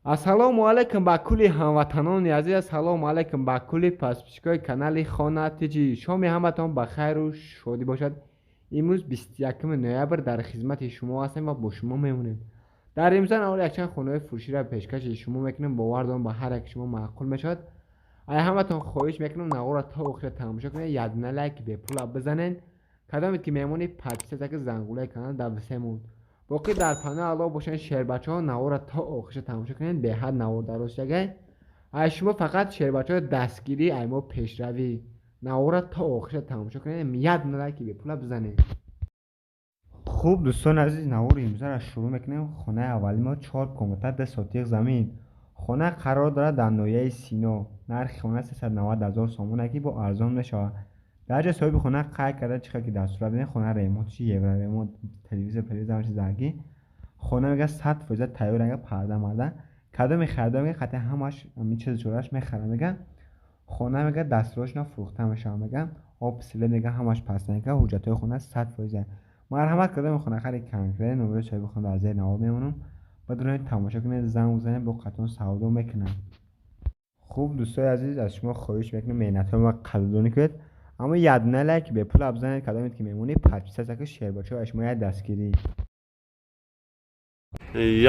Ассалому алайкум ба кулли ҳамватанони азиз, ассалому алайкум ба кулли подписчикои канали Хона ТҶ. Шоми ҳаматон ба хайру шодӣ бошад. Имрӯз 21 ноябр дар хизмати шумо ҳастем ва бо шумо мемонем. Дар имрӯза навори якчанд хонаҳои фурӯширо пешкаши шумо мекунем. Бовар дорам, ба ҳар яки шумо маъқул мешавад. Ай ҳаматон хоҳиш мекунам, наворро то охира тамошо кунед, якдона лайк бепула бизанед. Кадомед ки меҳмони, подписаться ки зангулаи канал дар висемон. Боқӣ дар паноҳи Аллоҳ бошанд, шербачаҳо. Наворро то охиша тамошо кунед, беҳад навор дароз шагай. Ай шумо фақат, шербачаҳо, дастгирӣ, ай мо пешравӣ. Наворро то охиша тамошо кунед, якдона лайки бепула бизанед. Хуб, дӯстони азиз, навори имрӯзаро шурӯъ мекунем. Хонаи аввали мо чор комната, 2 сотих замин. Хона қарор дорад дар ноҳияи Сино. Нархи хона 390 000 сомоне, ки бо арзон мешавад. Дар ҷои соҳиби хона қайд карда, чӣ хел ки дар сурат бинед, хона ремонт чи, евроремонт, телевизор, телевизор ҳама чиз заргӣ. Хона, мега, 100% тайёр, ага парда марда. Кадоме харидор, мега, қатъи ҳамаш ҳамин чиз ҷораш мехарад, мега. Хона, мега, дастурошона фурӯхта мешавад, мега. Об, свет, мега, ҳамаш пастанка, ҳуҷҷатҳои хона 100%. Марҳамат, кадоми хонахари конкрет, номерои соҳиби хона дар зери навор мемонам. Бидонед, тамошо кунед, занг бизанед, бо қатъон савдо мекунам. Хуб, дӯстои азиз, аз шумо хоҳиш мекунам, меҳнатҳои мо қадрдонӣ кунед, аммо якдона лайк бепула бизанед. Кадомед ки мемонӣ, подписаться ки, шербачаҳо, аз шумо як дастгирӣ.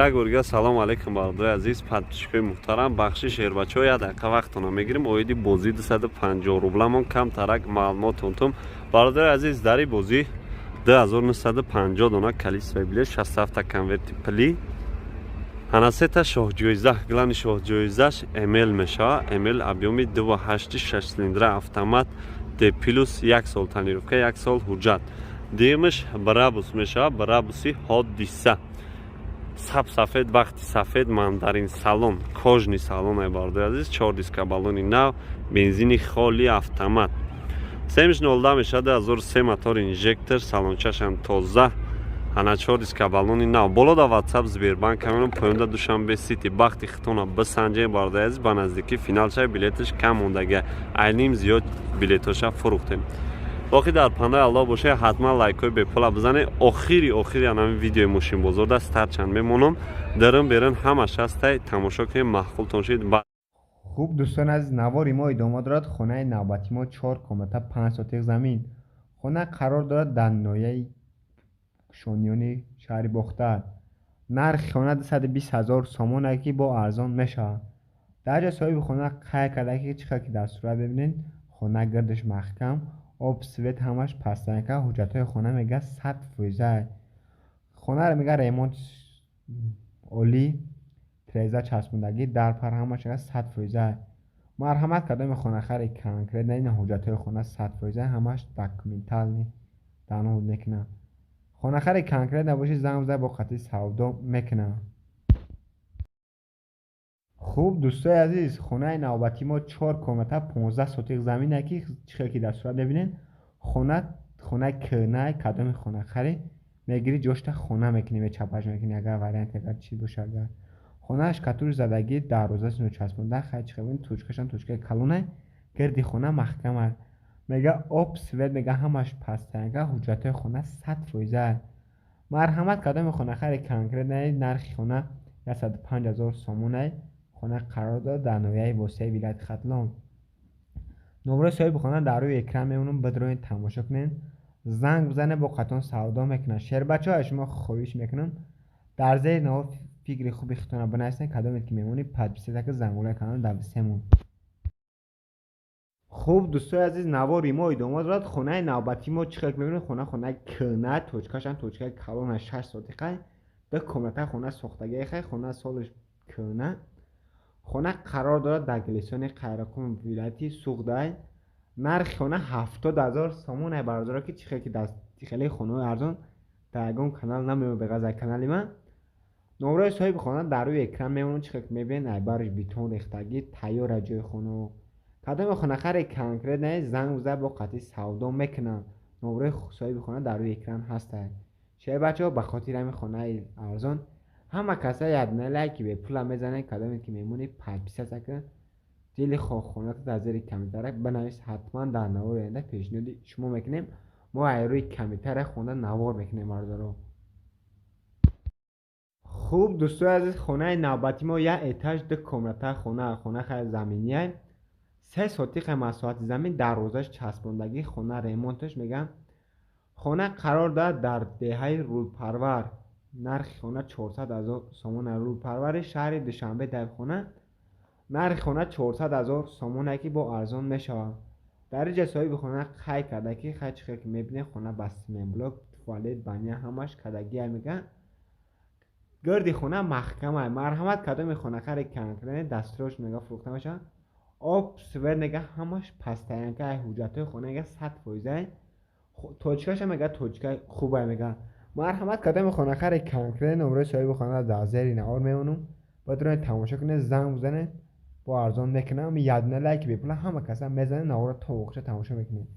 Як борга салом алейкум, бародари азиз, подписчикои муҳтарам. Бахши, шербачаҳо, як дақиқа вақтона мегирем. Оиди бозӣ 250 рубламон камтарак маълумотонтум. Бародари азиз, дар ин бозӣ 2950 дона количествои билет, 67 конверти пулӣ, ҳана сета шоҳҷоиза. Главный шоҳҷоизаш МЛ мешавад. МЛ объёми 2,8, 6 цилиндра, автомат, Д плюс, як сол тонировка, як сол ҳуҷҷат. Дуюмаш Брабус мешавад, Брабуси Ҳодиса, саб сафед, бахти сафед, мандарин салон, кожаный салон ай, бародари азиз, чор диска, баллони нав, бензини холи, автомат. Семиш 0 мешавад, 2003, мотор инжектор, салончашам тоза, ана чор диска, баллони нав. Боло да Ватсап, Сбербанк камерон, поёнда Душанбе Сити. Бахти хитона бисанҷем, бародари азиз, ба наздикӣ финал шава, билеташ кам мондага, айним зиёд билетоша фурӯхтем. Боқӣ дар паноҳи Аллоҳ боша. Ҳатман лайкҳои бепула бизанед. Охири охири анами видеои мошинбозор даст тарчанд мемонам. Дарин берин ҳамаш ҳастай, тамошо кунед, маъқултон шид. Хуб, дӯстони азиз, навори мо идома дорад. Хонаи навбати мо чор комната, 5 сотих замин. Хона қарор дорад дар ноҳияи Кушониёни шаҳри Бохтар. Нархи хона 220 000 сомоне, ки бо арзон мешавад. Дар ҷои соҳиби хона қайд карда, ки чӣ хел ки дар сурат мебинед, хона гирдаш маҳкам, об, свет ҳамаш пастранка, ҳуҷҷатҳои хона, мега, 100%. Хонаро, мега, ремонт олӣ, тиреза часпондагӣ, дар пар ҳамаш 100%. Марҳамат, кадоми хонахари конкрет, ин ҳуҷҷатҳои хона 100%, ҳамаш документальный данод мекунад. Хонахари конкрет набошӣ, занг бизан, бо қатъи савдо мекунам. Хуб, дӯстои азиз, хонаи навбати мо чор комната, 15 сотих замине, ки чӣ хел ки дар сурат мебинед, хона хонаи кӯҳнае. Кадоми хонахарӣ мегирӣ, ҷошта хона мекунӣ, мечапаш мекунӣ, агар вариант, агар чӣ боша. Агар хонааш катуш задагӣ, дарвозаашро часпонда, хай, чӣ хел точкашам точкаи калоне, гирди хона маҳкам аст, мега. Об, свет, мега, ҳамаш пастранга, ҳуҷҷатҳои хона 100%. Марҳамат, кадоми хонахари конкрет, нархи хона 105 000 сомоне. Хона қарор дорад дар ноҳияи Восеи вилояти Хатлон. Номрои соҳиби хона дар рӯи экран мемонам, бидроед, тамошо кунед, занг бизанед, бо қатон савдо мекунад. Шербачаҳо, аз шумо хоҳиш мекунам, дар зери навор фикри хуби худтонро бинависед. Кадомед ки мемонӣ, подписаться ки зангулаи канал дар висемон. Хуб, дӯстои азиз, навори мо идома дорад. Хонаи навбатии мо, чӣ хел мебинед, хона хонаи кӯҳна, точкашам точкаи калона, 6 сотиқа, ду комната. Хона сохтагии хай, хона солаш кӯҳна. Хона қарор дорад дар Гулистони Қайроққум, вилояти Суғдай. Нархи хона 70 000 сомон. Ай бародаро, ки чӣ хел ки хеле хонаҳои арзон дар ягон канал намеёбед беғаз аз канали ман. Номрои соҳиби хона дар рӯи экран мемонад. Чӣ хел ки мебинед, айбараш бетон рехтагӣ, тайёр аст ҷои хонао. Кадоме хонахари конкрет не, занг бизад, бо қатъи савдо мекунад. Номрои соҳиби хона дар рӯи экран ҳастад. Шербачаҳо, ба хотири ҳамин хонаи арзон ҳама каса якдона лайки бепула мезанед. Кадоме ки мемонӣ, подписаться кун, дили хонато дар зери комментария бинавис. Ҳатман дар навори оянда пешниҳоди шумо мекунем. Мо аз рӯи комментария хонда навор мекунем, бародаро. Хуб, дӯстои азиз, хонаи навбати мо як этаж, ду комната хона, хона хеле заминие. 3 сотиқа масоҳати замин, дарвозаш часпондагӣ, хона ремонташ мегӯям. Хона қарор дорад дар деҳаи Рӯлпарвар. Нархи хона 400 000 сомон. Рӯлпарвари шаҳри Душанбе дар хона. Нархи хона 400 000 сомон, ки бо арзон мешавад. Дар инҷа соҳиби хона қайд карда, ки хай чӣ хел ки мебинед, хона ба цементблок, туалет, баня ҳамаш кардагия мегӯям. Гирди хона маҳкама. Марҳамат, кадоми хонахари конкретно дастрош мега фурӯхта мешавад. Об, свет мега ҳамаш постоянка, ҳуҷҷатҳои хона мега 100%. Точкаша мега точка хуба мега. Марҳамат, кадоми хонахари конкретно номерои соҳиби хона дар зери навор мемонам. Баъд тамошо кунед, занг бизанед, бо арзон мекунам. Ядна лайк бепула ҳама каса мезанед, наворро то охирша тамошо мекунед.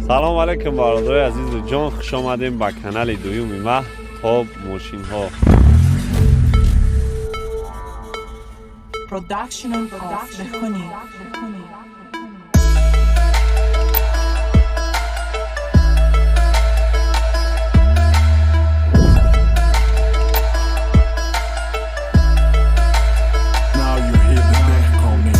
Салом алейкум, бародарои азизу ҷон, хуш омадем ба канали дуюми ма Топ мошинҳо. Production of Behkoni. Now you hear the Dehkoni.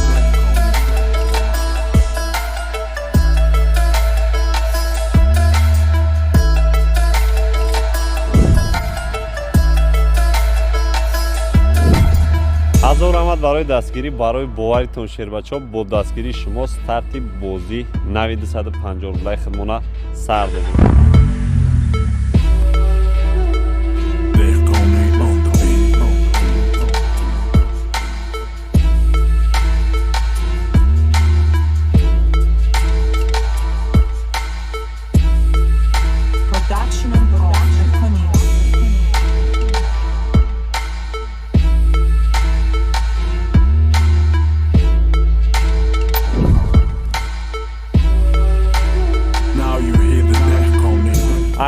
Ҳазор раҳмат барои дастгирӣ, барои боваритон, шербачаҳо. Бо дастгирии шумо старти бозӣ нави 250 рублаи худмона сар додем. Dehkoni on the beat. Production of Behkoni. Now you hear the Dehkoni.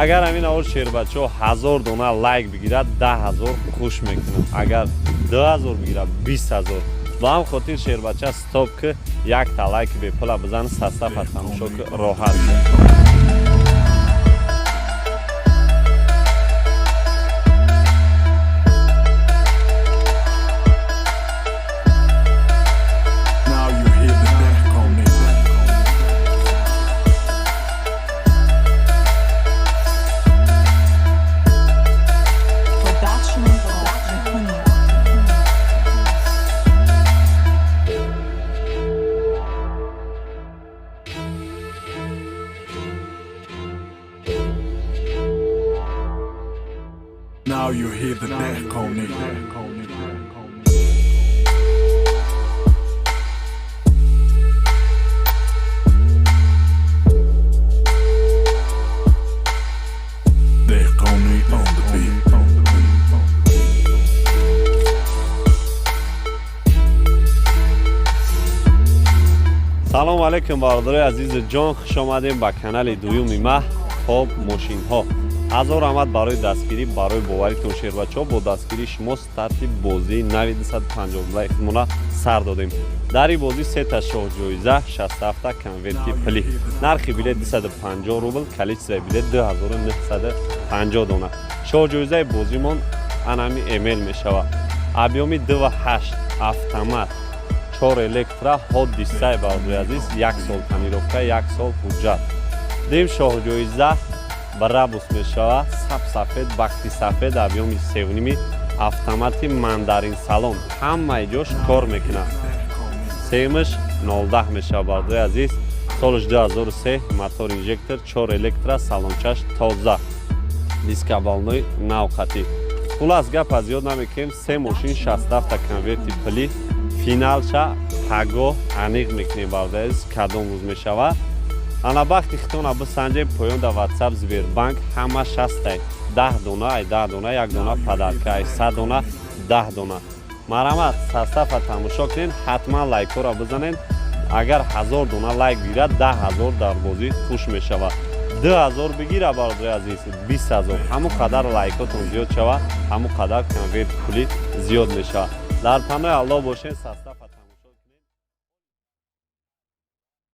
Агар ҳамин аввал, шербачаҳо, 1000 дона лайк бигирад, 10 000 хуш мекунам. Агар 2000 бигирад, 20 000. Ба ҳам хотир, шербача, стоп ки якта лайки бепула бизан, састафа тамошо ки, роҳат шед. Now you hear the Dehkoni. Production of Behkoni. Now you hear the Dehkoni. Dehkoni on the beat. Салому алейкум, бародарои азизу ҷон, хуш омадем ба канали дуюми ма Топ мошинҳо. Ҳазор раҳмат барои дастгирӣ, барои боваритон, шербачаҳо. Бо дастгирии шумо старти бозии нави 250 рублаи худмона сар додем. Дар ин бозӣ сета шоҳҷоиза, 67 конверти пулӣ. Нархи билет 250 рубл, количествои билет 2950 дона. Шоҳҷоизаи бозимон анами эмел мешавад, объёми 2,8, автомат, чор электро, ҳодисаи, бародари азиз, як сол тонировка, як сол ҳуҷҷат. Дим шоҳҷоиза Брабус мешавад, саб сафед, бахти сафед, объёми севними, автомати, мандарин салон, ҳамаи ҷош кор мекунад. Семаш 0,10 мешавад, бародари азиз, солаш 2003, мотор инжектор, чор электро, салончаш тоза, дискобалнои навқатӣ. Хулас, гап аз ёд намекунем. Се мошин, 67 конверти пулӣ. Финалша пагоҳ аниқ мекунем, бародари азиз, кадом рӯз мешавад. Ана бахти хитона бисанҷем. Поён дар Ватсап, Сбербанк ҳама шастай. 10 дона, ай 10 дона як дона подарка, ай 100 дона 10 дона. Марҳамат, састафа тамошо кунед, ҳатман лайкҳоро бизанед. Агар 1000 дона лайк бигирад, 10 000 дар бозӣ хуш мешавад. 2000 бигира, бародари азиз, 20 000. Ҳамон қадар лайкотон зиёд шавад, ҳамон қадар конверти пулӣ зиёд мешавад. Дар панои Аллоҳ бошед, састафа.